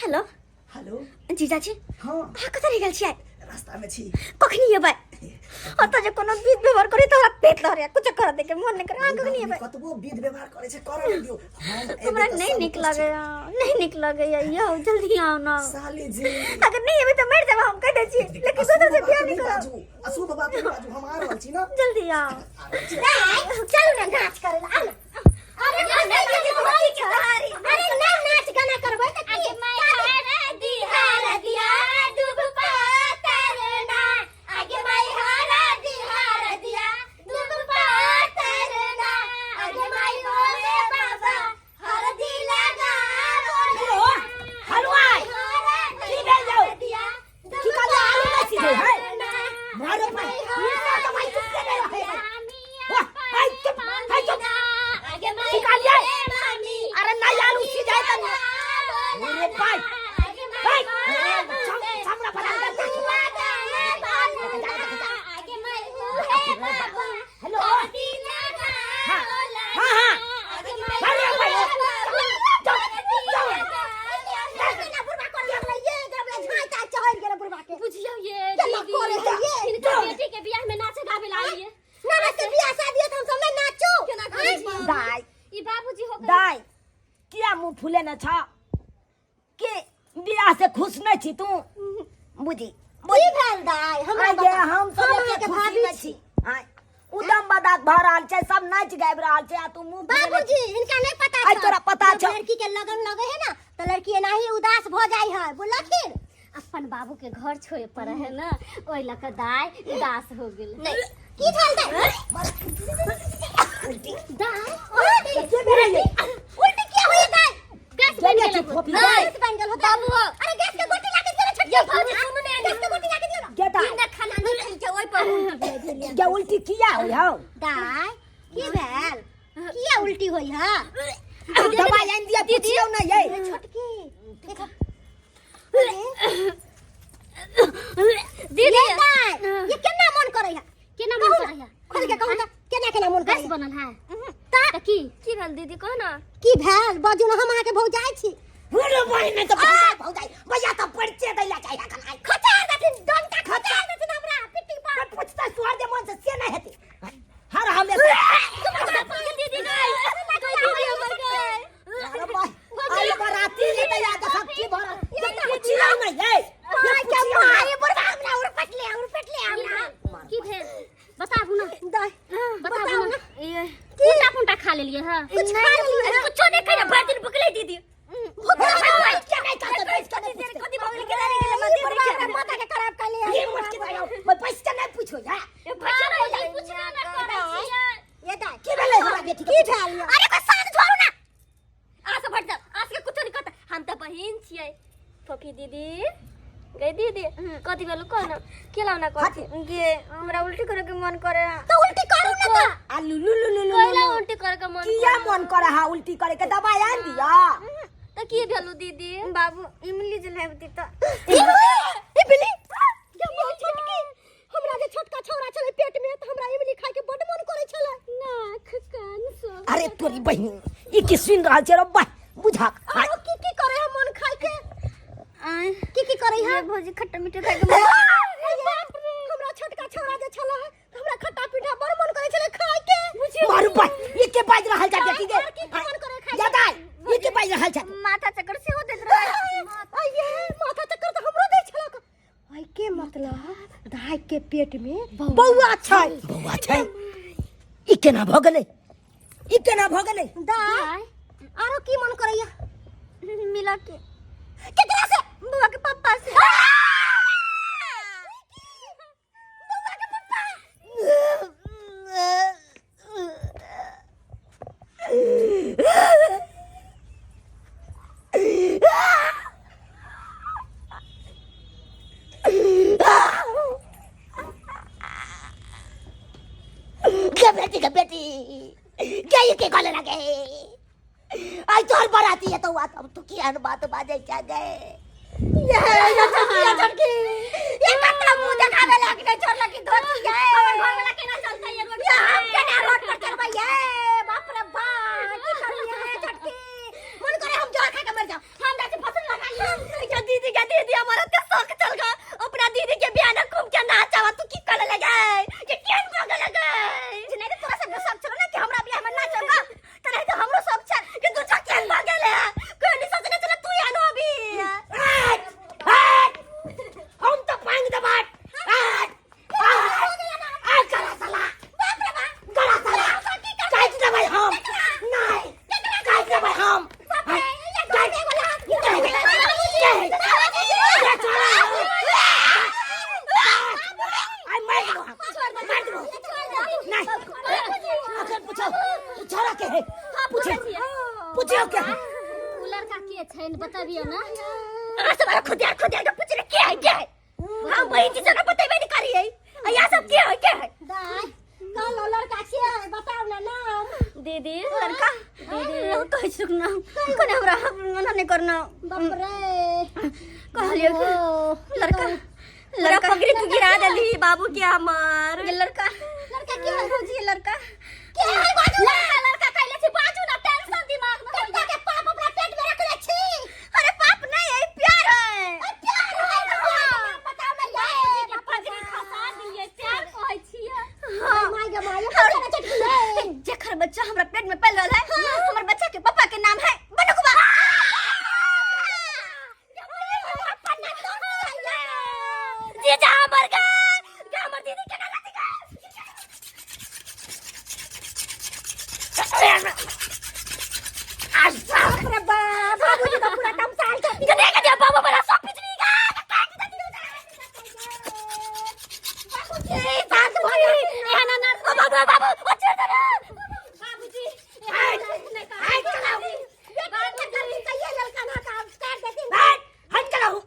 Hello. Hello. जीजाजी। हाँ। अहाँ कतऽ रहि गेल छियै? रास्ता में छी। कखनी एबै? ओतऽ जे कोनो विध व्यवहार करी तऽ हमरा पेट लहरैया, कुछो करऽ दैके मन नहि करे। अहाँ कखनी एबै? कतबो विध व्यवहार करै छै, करऽ नहि दियौ। हम एबै हमरा तऽ नहि सब नीक कुछ लगैया, नहि नीक लगैया यौ, जल्दी आउ न। साली जी, अगर नहि एबै तऽ मरि जेबै हम, कहि दै छी, लेकिन दोसर से बियाह नहि करब। बाजू, अशुभ बात नहि बाजू, हम आ रहल छी न। जल्दी आउ। आ रहल छी। चलू ने नाच करे ला, आउ ने। अरे अरे ना नाच गाना करबै तऽ की? हलवाई की भेल यौ? की कहलियै, आलू नहि सिझै है? मारो भाई, ई सब तऽ भाई चुप के नहि रहै है। वाह, हाय चुप, हाय चुप। की कहलियै? अरे नहि आलू सिझै तऽ अरे भाई, हाय, हमरा बना दे। हेलो, हाँ हाँ हाँ, अरे भाई, चुप चुप। बुझियौ ये केना दीदी, करे है ये? हिनकर बेटी के बियाह में नाचे गावे ला आइए। ना ना से बियाह शादी होत, हम सब नहीं नाचू। केना करै छी? दाइ। ई बाबूजी हो। दाइ, किया मुँह फुले न छ? के बियाह से खुश नहीं छी तू? बुझी। की भेल दाइ? हमरा आइ गे, बताउ। हम सब हम एते अहाँके खुशी भाभी नहि छी। आइ उदम बदात भऽ रहल छै, सब नाचि गाबि रहल छै आ तू मुँह फुलेने। बाबूजी, हिनका नहीं पता आइ छौ। तोरा पता जब छौ। लड़की के लगन लगे है ना तो लड़की एनाही उदास भ जाय है, बोलखिन। अपन बाबू के घर छोड़े पर है ना, ओहि लऽ कऽ दाय उदास हो गेल। नहीं, की भेल दाइ? दाय। उल्टी, उल्टी किया होई दाइ? गैस बनि गे गेल। फोफी। गैस बनि गेल होतै। बाबू, अरे गैस के गोटी लाके दियौ ना छोटकी। भौजी, सुनू ने। गैस के गोटी लाके दियौ ना। गे दाइ। ना खाना नहीं खाइ छै, ओहि पर उल्टी भेल। गे, उल्टी किया होइ हौ? दाइ, की भेल? किया उल्टी होई है? दवाई आनि दिअ, पुछियौ ने यै। छोटकी, देखा। दीदी। ये दाइ, ये केना मन करै है? केना मन करै है? खोल के कहू तऽ केना केना मन करै गैस है? बनल है तऽ की की भेल दीदी, कह ना। की भेल बाजू ने, हम अहाँके भौजाइ छी। बोलो बहिन, नहि तऽ भौजाइ भौजाइ भैया तऽ परिचय दै ला चाही एखन आइ। खचा देथिन डंटा, खचा देथिन हमरा पिट्टी पर। पर पुछतै तोहर जे मन से, से नहि हेतै। हर हमेशा दीदी गई, दीदी हमर गई। अरे भाई, आई बराती ले तऽ याद देखब की भऽ रहल। ये पुछियौ नहि यै। माय के माय, बुढ़बा हमरा उड़ पटले, उड़ पटले हमरा। की भेल, बताबू ना। दाइ। बताबू ना। पुंटा पुंटा खा लेलिए है? कुछ खा लेलिए है? कुछो नहीं खाइ, भरि दिन भुखले दीदी। किया नहि कहतै, बैस कऽ नहि पुछतै? कथी भऽ गेल, केना रहि गेलै? ई बुढ़बा हमरा माथा के खराब कर ले। ये मोट के दाइ, मैं बैस कऽ नहि पूछो या। बाबूजी, पूछना ना करै छियै। ये दाइ। की भेलै हमरा बेटी के? की भेल यौ? अरे कोई साथ छोड़ू ना, आस भट जाओ, आस के कुछो नहीं कहता, हम तऽ बहिन छियै। फोफी दीदी गई दीदी, कथी भेल कह ना, केला ना कथी गे? हमरा उल्टी करे के मन करे। तऽ उल्टी करू ने तऽ। आ लु लु लु लु लु। कैला उल्टी करे के मन? किया मन करे हा उल्टी करे के? दवाई आनि दिअ। तऽ की भेलु दीदी? बाबू, इमली जे लाबि दी तऽ। इमली? ये बहुत छोटकी, हमरा जे छोटका छौड़ा छलै पेट में तऽ हमरा इमली खाय के बड्ड मन करै छलै। नाक कान सब। अरे तोरी बहिन, ई की सुनि रहल छै रे? बाह, बुझक। आरो की की करे है मन खाय के? आय। की की करे है? ये भौजी, खट्टा मीठा खाय के मन। बाप रे, हमरा छोटका छौड़ा जे छलै तऽ हमरा खट्टा पीठा बड़ मन करै छलै खाय के। मारू बाह, ई के बाजि रहल छै बेटी के? आर की की मन करे खाय के? या दाइ, ई के बाजि रहल छै? माथा चक्कर सेहो दैत रहै। आइये, माथा चक्कर तऽ हमरो दै छलक। आई के मतलब दाई के पेट में बौआ छै। बौआ छै? ई केना भऽ गेलै? ई केना भऽ गेलै? दाई, आरो की मन करैया? मिला के। केकरा से? बौआ के पप्पा से। बौआ के पप्पा? गे बेटी, गे बेटी गे, ई के गले लगे? आई तोहर बराती है तो अब तू कियान बात बाजै छै गे? ये ये छोटकी, ये छोटकी, ये कतना मुंह देखावे लायक नहीं छोड़लक ई धोती ये। हमर घर वाला केना चलतै ये रोड? ये हम केना रोड पर चलबै ये? बाप रे बाप, की करू ये छोटकी? मन करे हम जहर खा के मर जाओ। हम जाइ छी फसल लगा। दीदी के दीदी हमर एते शौक चल गा अपना दीदी के बियाह में घूम के नाचावा तू की करे लगे के केन भग लगे जे नहीं तोरा सब शौक चलो ना कि हमरा बियाह में नाचो गा त नहीं तो हमरो शौक छल कि तू जा केन भग गेले कोई नहीं सोचने चला तू आनो अभी। हट, हट। हम तो पांग दबाट हट, हट। आ गला साला, गला साला काट देबै हम, नहीं काट देबै हम। काट, काट, काट। ये छोड़ा। आइ मार देबो हम, मार देबो। नहीं, अखन पूछो, छोड़ा के है, पूछो, पूछियो के है। उ लड़का के छैन बतबियो ना। अहाँ सब खुदियार खुदियार के पूछ रहे के है के है, हम वही चीज ना बतेबे नहीं करिए। यहाँ सब के है के है? दाय कहलो लड़का छियै, बताउ ना नाम। दीदी लड़का दीदी कहै छी ना कोने हमरा मना नहीं करना। बाप रे, कहलियो कि लड़का लड़का पगड़ी तू गिरा देली बाबू के हमर। ये लड़का लड़का के है भौजी? ये लड़का के है? बाजू। लड़का लड़का कैले छी, बाजू ना, टेंशन दिमाग में हो। कत्ता के पाप अपना पेट में रखले छी। अरे पाप नहीं है, प्यार है। प्यार है तो बताउ ना ये। पगड़ी खसा दिए, प्यार कहै छियै। हाँ। माय गे माय, ये ना चटकी है। जेकर बच्चा हमरा पेट में पल रहल है, हमर बच्चा के पापा के नाम है बनुकवा। जीजा हमर गे गे हमर दीदी के ना गे। बाप रे बाप, बाबूजी तो पूरा तमसाल छथिन। गदे गदे बाबू बड़ा सब पिछड़ी गा। बाबूजी शांत भऽ जाउ। एहन ना बाबू बाबू ओ छोड़ दे। बाबूजी हट, हट चलाओ। बेटा गर्मी कहिए लड़का ना काम काट देथिन। हट, हट कराऊ,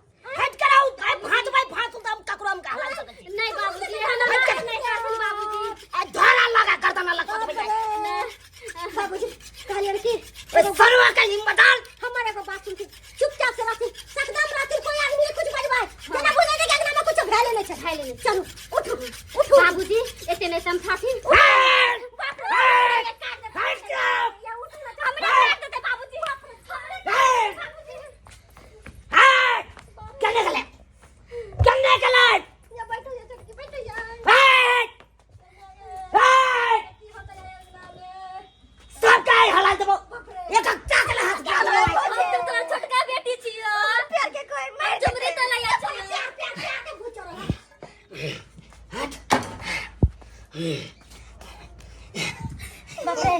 हट कराऊ। आइ भाँज भाइ भाँज तो हम ककरो हम कहला सकै छी। नहीं बाबूजी, एहन ना नहीं काटू बाबूजी। आ धरा लगा गर्दन लगा देबै। बाबूजी कहलियन कि ओए सरवा के हिम्मत डाल। हमर एगो बात सुनथिन, चुपचाप से रहथिन, सकदम रहथिन, कोई आदमी के कुछ बजबै जेना बुझै छै कि अंगना में कुछ भेले नहि छै। भेले नहि। चलू उठू उठू। बाबूजी एते नहीं समझाथिन। हट, हट, हट जाओ। हमरा काट देते बाबूजी, हमरा। हट, हट। केने गेलै, केने गेलै? या बैठो या चटकी बैठो या। हट, हट। सबके आइ हलाल देबो, एक एक चाकल हाथ गिरा देबो। हम तो तोरा छोटका बेटी छियो, प्यार के कोई मार झुमरी तो लया छियो। प्यार प्यार प्यार के भूत चढ़ल। बाप रे,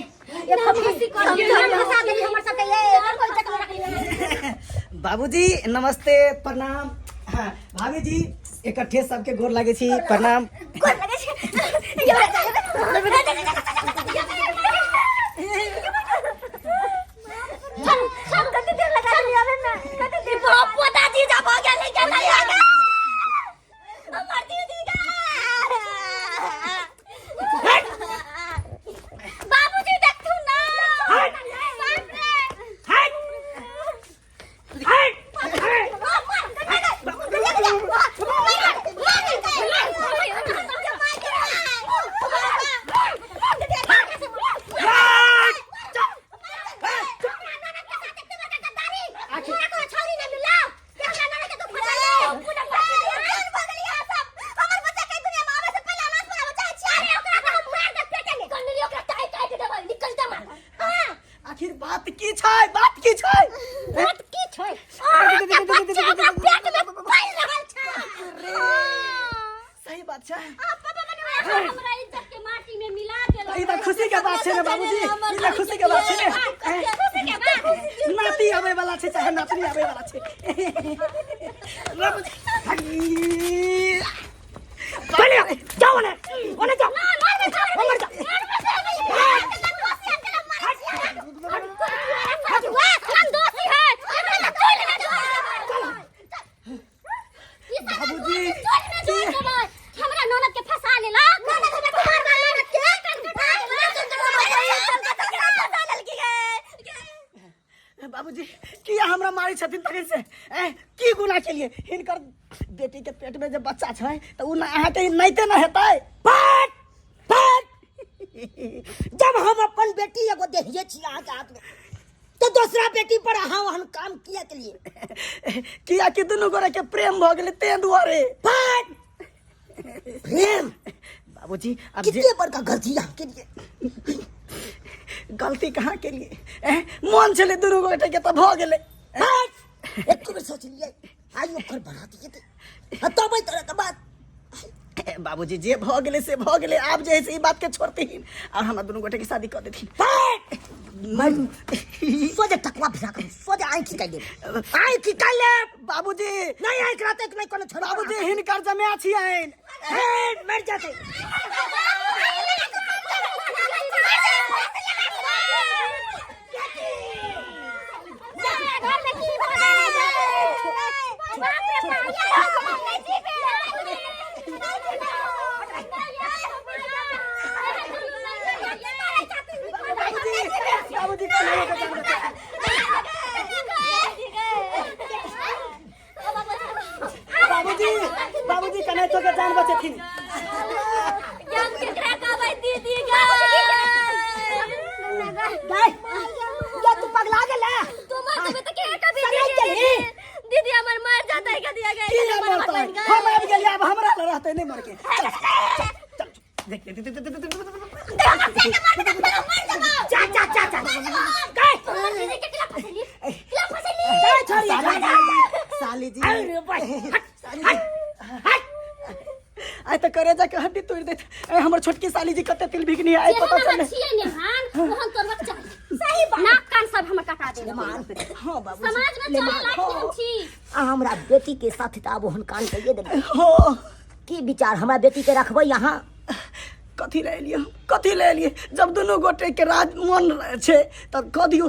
ये फफी फंसा देली हमर सबके, ये कोई चक्कर रख लिया। बाबूजी नमस्ते, प्रणाम। हाँ, भाभी जी इकट्ठे सबके गोर लागे छी, प्रणाम। गोर लगे छी। चल चल, कते देर लगा लिया रे ना, कते देर बाप पोता जीजा भ गेलै के नहीं आ गेल हमर दीदी गे। बाबूजी देखथु ना, बाप रे। हट, हट, हट। आखिर बात की छै, बात की छै? बात की छै? अहाँके बच्चा हमरा पेट में पल रहल छै। सही बात छै। हमरा इज्जत के माटी में मिला देलक। ई तऽ खुशी के बात छै ने बाबूजी, ई तऽ खुशी के बात छै ने। खुशी के बात। नाती आबै वाला छै चाहे नातनी आबै वाला छै। बाबूजी चलियो, जाओ ओने, ओने जाओ, ओने जाओ। बाबूजी हमरा ननद के फंसा लेलक। ननद हमरा के मार मार ननद के। बाबूजी किया हमरा मारै छथिन तखन से? ए, की गुनाह केलिए हिनकर? बेटी के पेट में जे बच्चा छै तऽ उ ना अहाँके नैते न हेतै। फट फट। जब हम अपन बेटी एगो देखिए छी अहाँके हाथ में तो दूसरा बेटी पर अहाँ ओहन काम किया के लिए? किया कि दुनू गोरे के प्रेम भऽ गेलै तें दुआरे। पर प्रेम बाबूजी अब जे कितने बड़का गलती अहाँ के लिए? गलती कहाँ के लिए? मोन छलै दुनू गोटे के तऽ भऽ गेलै। बस एक बेर सोच लिए आइ ओकर बढ़ा दिए ते तब एहि तरह के बात। बाबूजी जे भऽ गेलै से भऽ गेलै, आब जे है से ई बात के छोड़थिन और हमरा दुनू गोटे के शादी कऽ देथिन। सोझे टकवा भिड़ा कर सोझे आँखि निकालि लेब, आँखि निकालि लेब। बाबूजी नहीं आँखि रहतै तऽ नहीं कोनो छोड़ब। बाबूजी हिनकर जमाय छियनि। हे, मरि जेतै। बाबूजी बाबूजी कन्हैया के जान बचा। बाबूजी बाबूजी कन्हैया के जान बचेथिन। गए या तू पगला गेला? दीदी हमर मर जाता है, दिया गया की मरतै? हम आबि गेलियै, आब हमरा लग रहतै नहि मरके। चल चल चल, देख देख देख देख देख देख। जा जा जा जा गए। गए छोड़ी साली जा। जी, साली जी, अरे भाई, हट हट हट। आइ तऽ करेजा के हड्डी तोड़ि देत। ए हमर छोटकी साली जी कते तिल भिगनी आइ पता चललै। सही बात। नाक कान सब हमर कटा दे। मान। हाँ बाबूजी। समाज में चले लायक हम छी। आ हमरा बेटी के साथ तऽ आब ओहन कान कहिए देबै। हो की विचार, हमरा बेटी के रखबै यहाँ? कथी लए एलियै हम? कथी लए एलियै? जब दुनू गोटे के राज मन छै तब कऽ दियौ।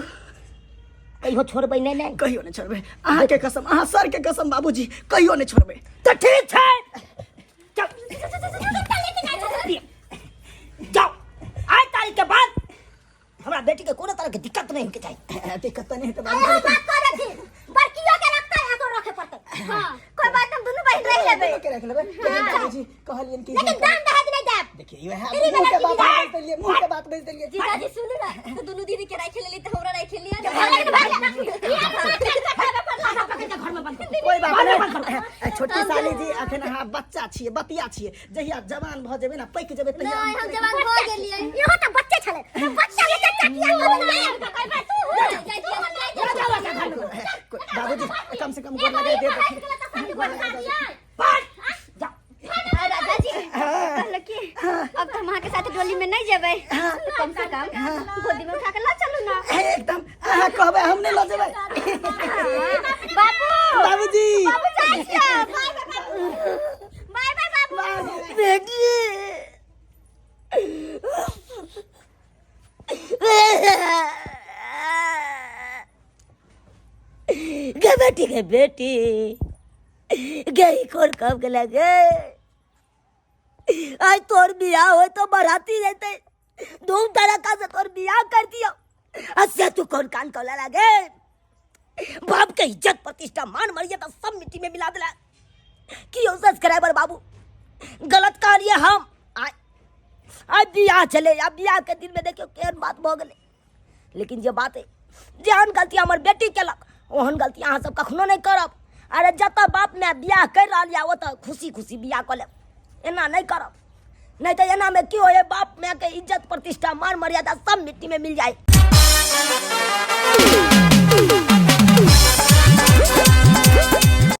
कहियो छोड़बै नहि ने? कहियो नहि छोड़बै, अहाँके कसम, अहाँ सर के कसम बाबूजी, कहियो नहि छोड़बै। तऽ ठीक छै, चल जाओ। आइ तारीख के बाद हमरा बेटी के कोनो तरह के दिक्कत नहीं होके चाहिए। दिक्कत तऽ नहि हेतै बाबूजी। बड़कियो के रखता है तो रखे पड़ते। हां कोई बात, हम दुनू बहन रह लेबै। दुनू के रख लेबै, लेकिन बाबूजी कहलियनि कि लेकिन दाम दहेज नहीं देब। देखिए इएह मुँह के बात भेज देलियै, मुँह के बात भेज देलियै। जीजाजी सुनू ना, तो दुनू दीदी के राखे लेली तऽ हमरा राखे लिया। घर में बंद करो। कोई बात नहीं छोटी साली जी, अखन अहाँ बच्चा छियै, बतिया छियै, जहिया जवान भऽ जेबै ने, पैक जेबै तहिया। नहीं, हम जवान भऽ गेलियै। इहो तऽ बच्चे छलै, बच्चा के चचा किया करबै? बाबूजी कम से कम गोर लगा दे देथिन। जाओ। राजा जी कहलक कि अब तो हम अहाँ के साथ डोली में नहीं जेबै, तो कम से कम गोदी में उठा के ला चलू ना। एकदम, अहाँ कहबै हम नहि लऽ जेबै? बाबू बाबूजी बाबू जाइ छियै, बाय बाय बाबू, बाय बाय बाबू। बेटी गे, बेटी के बेटी गई कोन कब के लगे? आज तोर बियाह हो तो बराती रहते, धूम धड़ाका से तोर बियाह कर दियो, अस्से तू कौन कान कौला लगे? बाप के इज्जत प्रतिष्ठा मान मर्यादा सब मिट्टी में मिला दिला। क्यों सब्सक्राइबर बाबू गलत कहिए? हम आज आज बियाह चले, अब बियाह के दिन में देखियो केहन बात भऽ गेलै। लेकिन जे बात है, जेहन गलती हमर बेटी केलक ओहन गलती अहाँ सब कखनो नहि करब। अरे जतऽ बाप माय बियाह करि रहल यऽ ओतऽ खुशी खुशी बियाह कऽ लेब, एना नहि करब, नहीं तो एना में की होए, बाप माय के इज्जत प्रतिष्ठा मान मर्यादा सब मिट्टी में मिल जाए।